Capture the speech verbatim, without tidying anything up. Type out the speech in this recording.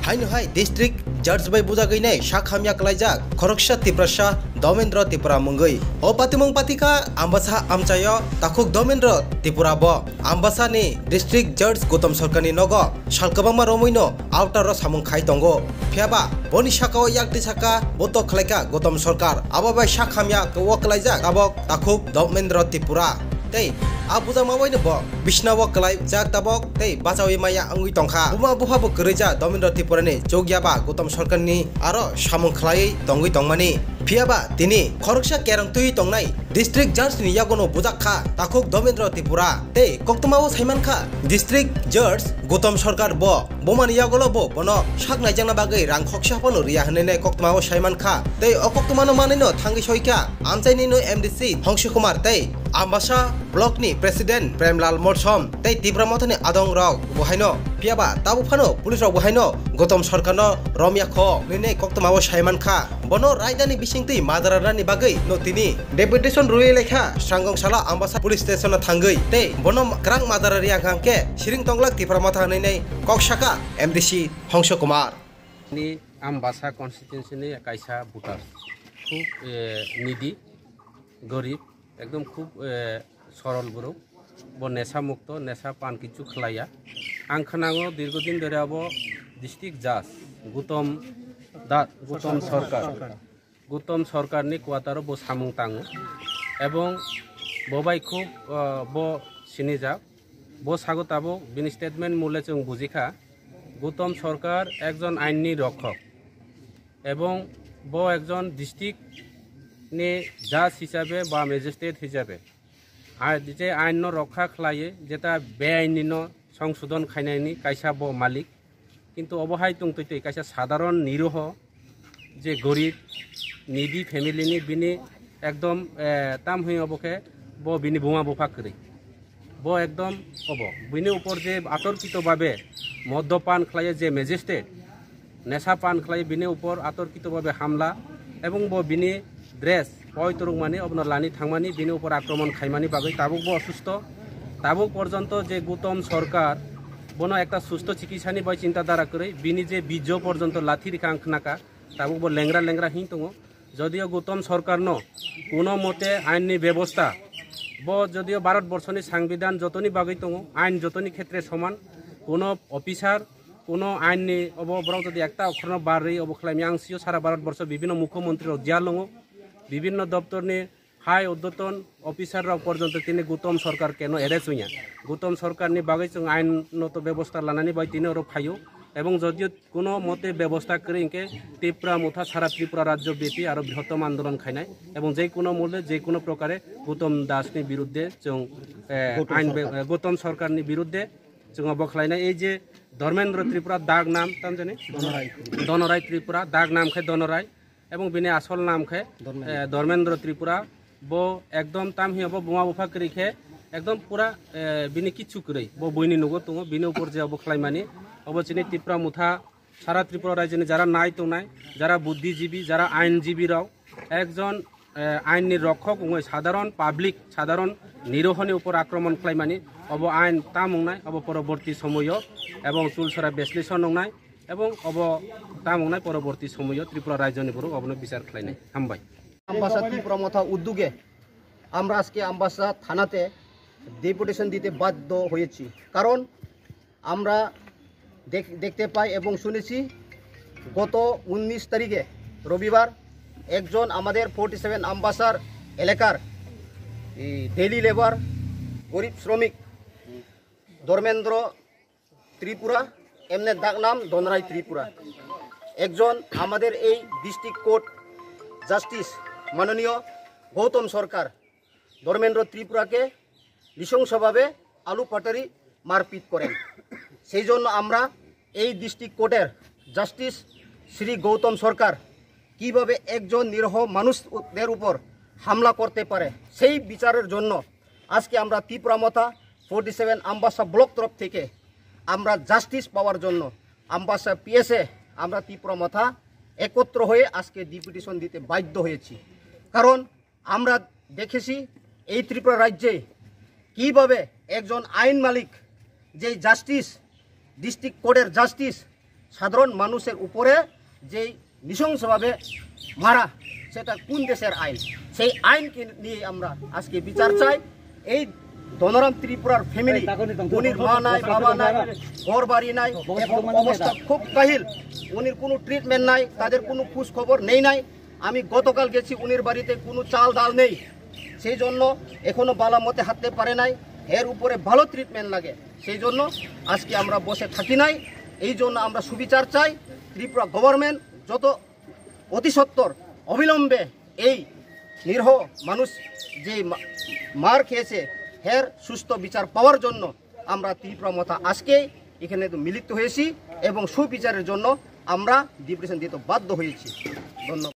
Haino hai district judge bai bujagwi nai sak hamya klaijak khoroksa Tiprasa Domendra Tripura mungwi. O patimung patika Ambasa amchaio takhuk Domendra Tripura bo Ambasa ni district judge Gautam Sarkar ni nogo sal kwbangma romwi no outer o samung khai tongo. Phiyaba boni saka o yak twi saka botok khlaika Gautam Sarkar. Abo bai sak hamya o klaijak tabok takhuk Domendra Tripura. Tei a bujama bai no bo bisna o klaijak tabok tei bachawi maya wngwi tongkha. Buma bupha bo kwrwi ja Domendra Tripura ni chukya ba Gautam Sarkar ni aro samung khlaiwi tongwi tongmani. Phiyaba tini khoroksa kerong twi tongnai district judge ni yago no bujak kha takhuk Domendra Tripura. Tei koktwma o saiman kha district judge Gautam Sarkar bo bumani yago lo bo bono sak naijakna bagwi rang khoksa phano riya hinwi nai koktwma o saiman kha. Tei o koktwma no manwi no thangwi soi kha amchai ni no M D C Hongsu Kumar tei Ambasa block ni president Premlal Morsom tei Tipra Motha ni adong rok bo haino. Phiyaba tabuk phano police rok bo haino Gautam Sarkar no romya kho hinwi nai koktwma o saiman kha. Bono raidani bisingtwi madara rani bagwi no tini deputation rwi lekha Srangong sala Ambasa police station o thangwi tei bono krang madara riya hwnkhe siring tonglak Tipra Motha hinwi nai kok saka M D C Hongsu Kumar. Ni Ambasa constituency ni kaisa voter, khub, eh, needy, gorib, ekdom khub, eh, sorol borok. Bo nesa mukto, nesa pan kichu khlaiya. Ang khwnango dirgodin dhore abo district judge Gautam da, Gautam Sarkar. Gautam Sarkar ni quarter o bo samung tango. Ebong bo bai khub, ah, bo sinijak. Bo sago tabuk bini statement mule chwng bujikha. Gautam Sarkar ekjon ain ni rokhok. Ebong bo ekjon district ni judge hisabe ba magistrate hisabe, a-, je ain no rokha khlaiwi jeta beain ni no songsodon khainani kaisa bo malik. Kintu obo hai tongtwi twi kaisa sadharon niroho je gorib needy family ni bini ekdom, eh, tam hwnwi obo khe bo bini buma bupha kwrwi. Bo ekdom obo. Bini upor je atorkito babe moddopan khlaiye je magistrate, nesa pan khlaiye bini upor atorkito babe hamla, ebong bo bini dress poi turukmani, obono lani thangmani, bini upor akromon khaimani bagwi tabuk bo osusto. Tabuk porjonto je Gautam Sarkar bono ekta susto chikitsani bai chinta dhara kwrwi, bini je bijo porjonto lathi rikha ang khnaka, tabuk bo lengra lengra hing tongo. Jodio Gautam Sarkar no kuno mote ain ni bebosta, bo jodio Bharat Borso ni Sangbidan jotoni bagwi tongo, ain jotoni khetre soman, kuno officer, kuno ain ni obo borok jodi ekta okhorno barwi obo khlaimya ang sio sara Bharat Borso bibhinno mukhyamantri rok jail longo, bibhinno doptor ni hai urdhwton officer rok porjonto tini Gautam Sarkar keno arrest wngya. Gautam Sarkar ni bagwi chwng ain noto bebosta lanani bai tini oro phaio, ebong jodio kuno mote bebosta kwrwi hwnkhe Tipra Motha sara Tripura rajyo byapi aro brihotom andolon khainai, ebong je kuno mole je kuno prokare Gautam Das ni birudde chwng, eh, Gautam ain be-, Sarkar. Eh, Gautam Sarkar ni birudde chwng obo khlainai. Ei je Dharmendra Tripura, dak nam tam jani? Donorai. Donorai Tripura, dak nam khe Donorai, ebong bini asol nam khe, Dharmendra. Eh, Dharmendra Tripura. Bo ekdom tam hi obo buma bupha kwrwi khe ekdom pura, eh, bini kichu kwrwi. Bo buini nugo tongo, bini upor je obo khlaimani. Obo chini Tipra Motha, sara Tripura rajyoni jara nai tongnai, jara buddhijibi, jara ainjibi rok, ekjon, eh, ain ni rokhok wngwi sadharon public, sadharon nirohoni upor akromon khlaimani. Obo ain tam wngnai, obo poroborti somoyo ebong chulsora beslison wngnai. Ebong obo tam wngnai poroborti somoyo Tripura rajyoni borok obono bichar khlainai. Hambai. Ambassa তীব্র মথা উদ্যোগে আমরা আজকে আমবাসা থানাতে ডেপুটেশন দিতে বাধ্য হয়েছি, কারণ আমরা দেখ-, দেখতে পাই এবং শুনেছি গত উনিশ তারিখে রবিবার একজন আমাদের ফোর্টি সেভেন আমবাসার এলাকার এই ডেইলি লেবার, গরিব শ্রমিক ধর্মেন্দ্র ত্রিপুরা, এমনি ডাক নাম দনরাই ত্রিপুরা। একজন আমাদের এই ডিস্ট্রিক্ট কোর্ট জাস্টিস মাননীয় গৌতম সরকার ধর্মেন্দ্র ত্রিপুরাকে নৃশংসভাবে আলু পাটারি মারপিট করেন। সেই জন্য আমরা এই ডিস্ট্রিক্ট কোর্টের জাস্টিস শ্রী গৌতম সরকার কিভাবে একজন নিরীহ মানুষদের উপর হামলা করতে পারে, সেই বিচারের জন্য আজকে আমরা ত্রিপুরা মথা ফোর্টি সেভেন আমবাসা ব্লক তরফ থেকে আমরা জাস্টিস পাওয়ার জন্য আমবাসা পিএসএ আমরা ত্রিপুরা মথা একত্র হয়ে আজকে ডেপুটেশন দিতে বাধ্য হয়েছি। কারণ আমরা দেখেছি এই ত্রিপুরা রাজ্যে কিভাবে একজন আইন মালিক, যেই জাস্টিস, ডিস্ট্রিক্ট কোর্টের জাস্টিস, সাধারণ মানুষের উপরে যেই নৃশংসভাবে মারা, সেটা কোন দেশের আইন? সেই আইনকে নিয়ে আমরা আজকে বিচার চাই। এই ধনরাম ত্রিপুরার ফ্যামিলি, উনির মা নাই, বাবা নাই, ঘর বাড়ি নাই, এবং অবস্থা খুব কাহিল। উনির কোনো ট্রিটমেন্ট নাই, তাদের কোনো খোঁজ খবর নেই নাই। আমি গতকাল গেছি উনির বাড়িতে, কোনো চাল ডাল নেই, সেই জন্য এখনো বালা মতে হাঁটতে পারে নাই। এর উপরে ভালো ট্রিটমেন্ট লাগে, সেই জন্য আজকে আমরা বসে থাকি নাই। এই জন্য আমরা সুবিচার চাই। ত্রিপুরা গভর্নমেন্ট যত অতি সত্বর অবিলম্বে এই নিরীহ মানুষ যে মা- মার খেয়েছে, এর সুস্থ বিচার পাওয়ার জন্য আমরা ত্রিপুরা মথা আজকে এখানে তো মিলিত হয়েছি এবং সুবিচারের জন্য আমরা ডেপুটেশন দিতে বাধ্য হয়েছি। ধন্যবাদ।